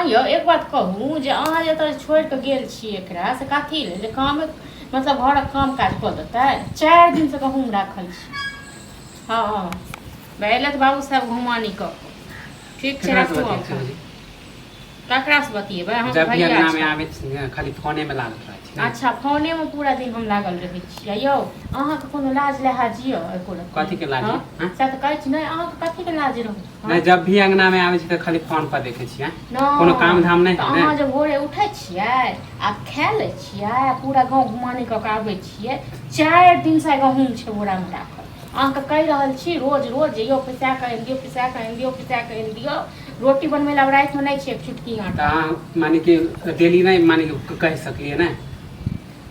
यौ, एक बात कहू जे अहाँ जे एतऽ छोड़ि कऽ गेल छी एकरा से कथी लेल? जे काम, मतलब घरक काम काज कऽ देतै? 4 दिनसँ गहूँम राखल छी। हँ हँ, भेलै तऽ बाबू साहेब घुमानी कऽ कऽ। ठीक छै। केकरा से राखू बतियाइ आब। छी भौजी? ककरासँ बतियेबै अहाँके? जब भी भैया अंगना में छै। आबै छी, खाली फोने में लागल रहै छी ने। अच्छा, फोनेमे पूरा दिन हम लागल रहै छियै। यौ, अहाँके कोनो लाज लिहाज यऽ एको रत्ती? कथी के लाज? हँ? हँ? सएह तऽ कहै छी नहि, अहाँके कथीके लाज रहू? हँ? नहि, जब भी अंगना में आबै छी तऽ खाली फोन पर देखै छी, हैं? नहि। कोनो काम धाम नहि तऽ है ने? अहाँ जे भोरे उठै छियै आ खा लै छियै आ पूरा गाँव घुमानी कऽ कऽ आबै छियै, 4 दिनसँ गहूँम छै बोरामे राखल। अहाँके कहि रहल छी रोज रोज जे यौ पिसा कऽ आनि दियौ, पिसा कऽ आनि दियौ, पिसा कऽ आनि दियौ। रोटी बनबै लए आब रातिमे नहि छै एक चुटकी तऽ आटा। अहाँ माने कि डेली नहि, माने कि कहि सकलियै ने?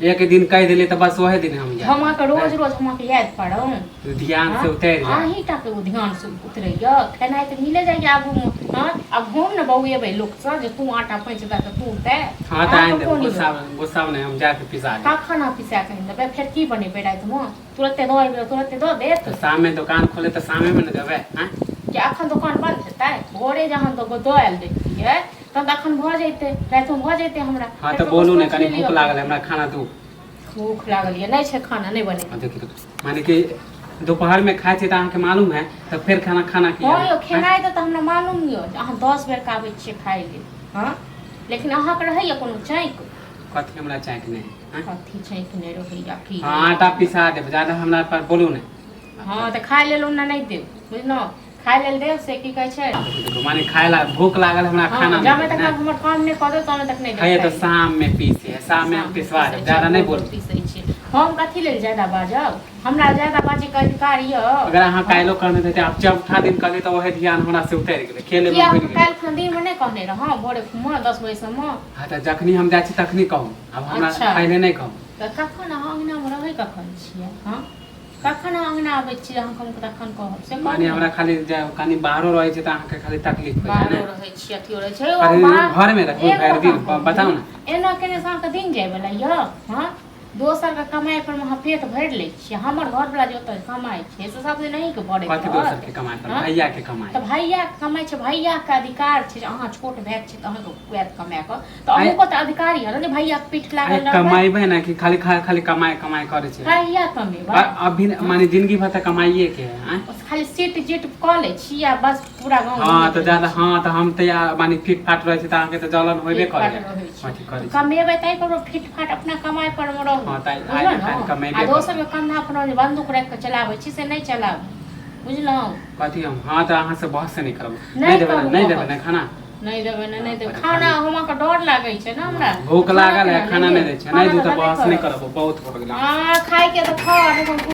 एक दिन कहि देलियै तऽ बस ओहे दिन हम हम अहाँके रोज जायब। रोज हम अहाँके याद पारब? ध्यान से उतरि जाय। अहीं टाके ओ ध्यान से उतरैया? खेनाइ तऽ मिले जाइया आगूमे। हँ, आब हम ने बौएबै लोकसँ जे तू आटा पैंच दे तऽ तू दे। हँ, तऽ आनि अहाँके देब। कोन गुस्सा यऽ? गुस्सा नहि, हम जाके पिसा देब। कखन अहाँ पिसा कऽ आनि देबै? फेर की बनेबै रातिमे? तुरते दऽ एबै, तुरते दऽ देत। तऽ शाममे दोकान खोले तऽ शामेमे ने देबै, आँय? कि एखन दोकान बन्द हेतै? भोरे जहन दऽ दऽ आयल रहितियै तहन तऽ एखन भऽ जैतै, रातिमे भऽ जैतै हमरा। हँ, फेर तऽ ककरो बोलू ने। सोचि कनि नहि भूख लिअ। लागल है, हमरा खाना दू। भूख लागल यऽ? नहि छै खाना, नहि बनेबै। हँ, देखियौ, माने कि दोपहरमे खाइ छी तऽ अहाँके मालूम है, तऽ फेर खाना खाना की? हँ यौ, खेनाइ तऽ हमरा मालूम यऽ जे अहाँ 10 बेर आबै छियै खाइ लेल। हँ, लेकिन अहाँके रहैया कोनो चैक? कथी हमरा चाहके नहि है, आँय? कथी चैक नहि रहैया की? हँ, आटा पिसा देब, ज्यादा हमरा पर बोलू ने। हँ, तऽ खाइ लेल ओना नहि देब, बुझलहुँ? खाइ लेल देब से की कहै छै? देखो, माने खाय ला भूख लागल हमरा, खाना हँ, नहि जामे देब तक ने? हमर काम नहि कऽ देब तामे तक नहि देब खाइए खाइ तऽ लेल। शाममे पीसे है, शाममे हम शाममे पिसवा पीसै देब, छियै, ज्यादा नहि भोर बोलू। पीसै छियै। हम कथी लेल ज्यादा बाजब? हमरा ज्यादा बाजैके अधिकार यऽ? अगर अहाँ हँ? काल्हिो कहने रहते, आब चौथा दिन कहलियै तऽ ओहे ध्यान हमरा से उतरि गेलै, खेलेमे किया भूलि हम गेलियै। काल्हि खन दिनमे नहि कहने रहौं भोरे खुमा 10 बजे सबमे? हँ, तऽ जखनी हम जाइ छी तखनी कहू, आब हमरा पहिले नहि कहू। तऽ कखन अहाँ अङ्गनामे रहै कखन छियै? हँ, कखन अहाँ अङ्गना आबै छियै? अहाँके हम तखन कहब से कहू माने ने। हमरा खाली कनि बाहरो रहै छै तऽ अहाँके खाली तकलीफ हो जाइ बाहरो ने। रहै छियै, अथियो रहै छै। खाली बाहर घरमे रखू एगो भरि दिन? बात कहू, बताउ ने। एना केने से अहाँके दिन जायवला यऽ? हँ, दोसरके कमाइ पर अहाँ पेट भरि लै छियै। हमर घरवला जे ओतऽ कमाइ छै से सब दिन अहीँके भरैत कथी रहत? दोसरके कमाइ पर? हँ? भैयाके कमाइ। तऽ भैयाके कमाइ छै, भैयाके अधिकार छै जे अहाँ छोट भाय छी तऽ अहाँके खुआएत कमाए कऽ, तऽ आइ अहूँके तऽ अधिकार यऽ ने जे भैयाके पीठ आइ लागल रहबै? कमेबै ने कि खाली खाली कमाइ कमाइ करै छै? कहिया कमेबै? अभी हँ? माने जिंदगी भर तऽ कमाइए के है, आँय? बस खाली सीट जीट कऽ लै छी आ बस पूरा गाँव हँ, घुमैत तऽ रहै ज्यादा छी। हँ, तऽ हम तऽ या माने फिट फाट रहै छै तऽ अहाँके तऽ जलन होबे फिट फाट करैए। रहै छै अथी तऽ करै छी। कमेबै ताहि पर फिट फाट अपना कमाइ पर मे रहू। हँ, तऽ आइ बुझलहुँ ने ने? काल्हि आ कमेबे करबै। दोसरके कन्धा पर जे बन्दूक राखि कऽ चलाबै छी से नहि चलाबू, बुझलहुँ? कथी हम? हँ, तऽ अहाँ से बहस नहि करब। नहि नहि देबै ने? करू नहि देबै बहस। ने खाना? नहि देबै ने, हँ, नहि देबै पर खाना। खाली हम अहाँके डर लागै छै ने हमरा? हँ, भूख तऽ खाना लागल है, केना खाना नहि नहि देब? दै छै, नहि खाना दू तऽ तऽ देबे बहस नहि करब। करब, बहुत भऽ गेल अहाँ। हँ, खायके तऽ खाउ, नहि तऽ हम